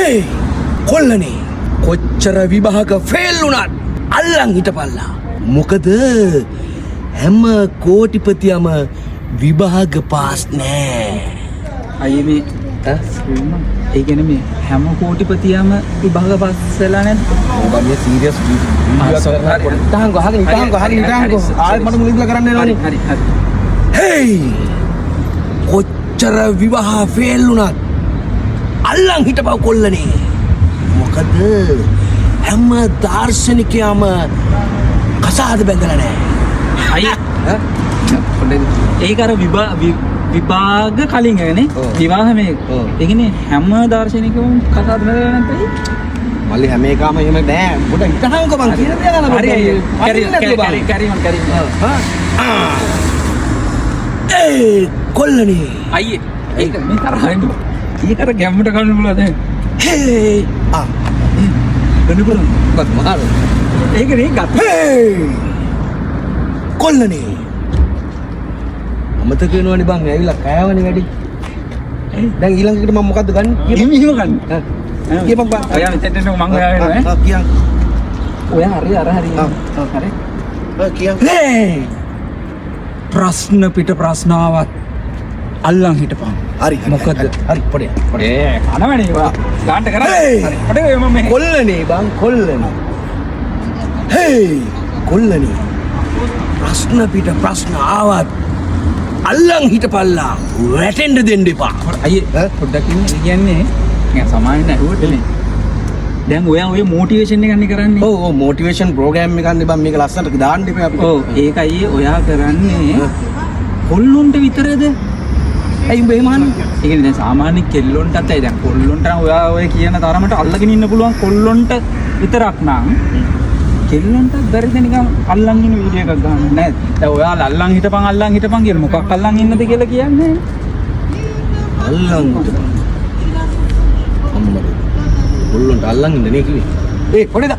හේ කොල්ලනේ, කොච්චර විභාග ෆේල් වුණත් අල්ලන් හිටපල්ලා. මොකද හැම කෝටිපතියම විභාග පාස් නෑ. අයියේ මේ ඈ? ඒ කියන්නේ මේ හැම කෝටිපතියම විභාග පාස් වෙලා නැද්ද? ඔබ මේ සීරියස් වීඩියෝ එකක් කරලා ඉතහන්කෝ, අහගෙන ඉතහන්කෝ, අහගෙන ඉතහන්කෝ. ආයෙත් මට මුලින් ඉඳලා කරන්න වෙනවනේ. හරි හරි. හේයි, කොච්චර විවාහ ෆේල් වුණත් අල්ලන් හිටපව් කොල්ලනේ. මොකද හැම දාර්ශනිකයාම කසාද බැඳලා නෑ. අයියේ ඈ? පොඩ්ඩක් ඒක අර විභාග කලින් නේ. ඔව්. විවාහ මේ. ඔව්. ඒ කියන්නේ හැම දාර්ශනිකවම කසාද බැඳලා නැද්ද අයියේ? මල්ලි, හැම එකම එහෙම නෑ. පොඩ්ඩක් හිටහන්කෝ, මං කියන දේ අහන්න. හරි අයියේ. පොඩ්ඩක්. කැරි කැරි කැරි කැරි. ඒ කොල්ලනේ. අයියේ ඒක මේ තරහ වෙන්න බෑ. ඒක අර ගැම්මට ගන්න පුළුවන් දැන්. හේ ආ ගන්න පුළුවන්. මොකක්ද මාරු? ඒක නේ ගත්ත. හේ කොල්ලනේ, අමතක වෙනවනේ බං, ඇවිල්ලා කෑවනේ වැඩි. දැන් ඊළඟ එකට මම මොකද්ද ගන්න? එහෙම එහෙම ගන්න. ඈ, කියපන් බං. ඔයා මෙතෙන්ට එන්න, මං ඔයා වෙනවා ඈ. ආ, කියන්. ඔයා හරි අර හරි. ආ, ආ. හරි. ආ, කියන්. හේ, ප්‍රශ්න පිට ප්‍රශ්න ආවත් අල්ලන් හිටපන්. හරි හරි. මොකද? හරි හරි, පොඩි පොඩි. ඒ කනවනේ ඔයා. ගාන්ට කරා. හේ! හරි. පොඩි ඔය මම මේ කොල්ලනේ බං, කොල්ලනේ. හේ කොල්ලනේ, ප්‍රශ්න පිට ප්‍රශ්න ආවත් අල්ලන් හිටපල්ලා, වැටෙන්න දෙන්න එපා. අයියේ ඈ? පොඩ්ඩක් ඉන්න. ඒ කියන්නේ නිකන් සමාවෙන්න ඇහුවට නේ. දැන් ඔයා ඔය මොටිවේෂන් එකක් නේ කරන්නේ. ඔව් ඔව්, මොටිවේෂන් ප්‍රෝග්‍රෑම් එකක් නේ බං, මේක ලස්සනට දාන්න එපා අපිට. ඔව්, ඒක අයියේ ඔයා කරන්නේ කොල්ලොන්ට විතරද? ඇයි උඹ එහෙම අහන්නේ? ඒ කියන්නේ දැන් සාමාන්‍ය කෙල්ලොන්ටත් ඇයි දැන් කොල්ලොන්ට නම් ඔයා ඔය කියන තරමට අල්ලගෙන ඉන්න පුළුවන් කොල්ලොන්ට විතරක් නම් කෙල්ලොන්ටත් බැරිද නිකන් අල්ලන් ඉන්න වීඩියෝ එකක් ගන්න නේද? දැන් ඔයාලා අල්ලන් හිටපන් අල්ලන් හිටපන් කියලා මොකක් අල්ලන් ඉන්නද කියලා කියන්නේ. අල්ලන් හිටපන්. අම්මා, කොල්ලොන්ට අල්ලන් ඉන්න නේ කිව්වේ. ඒ පොඩේද?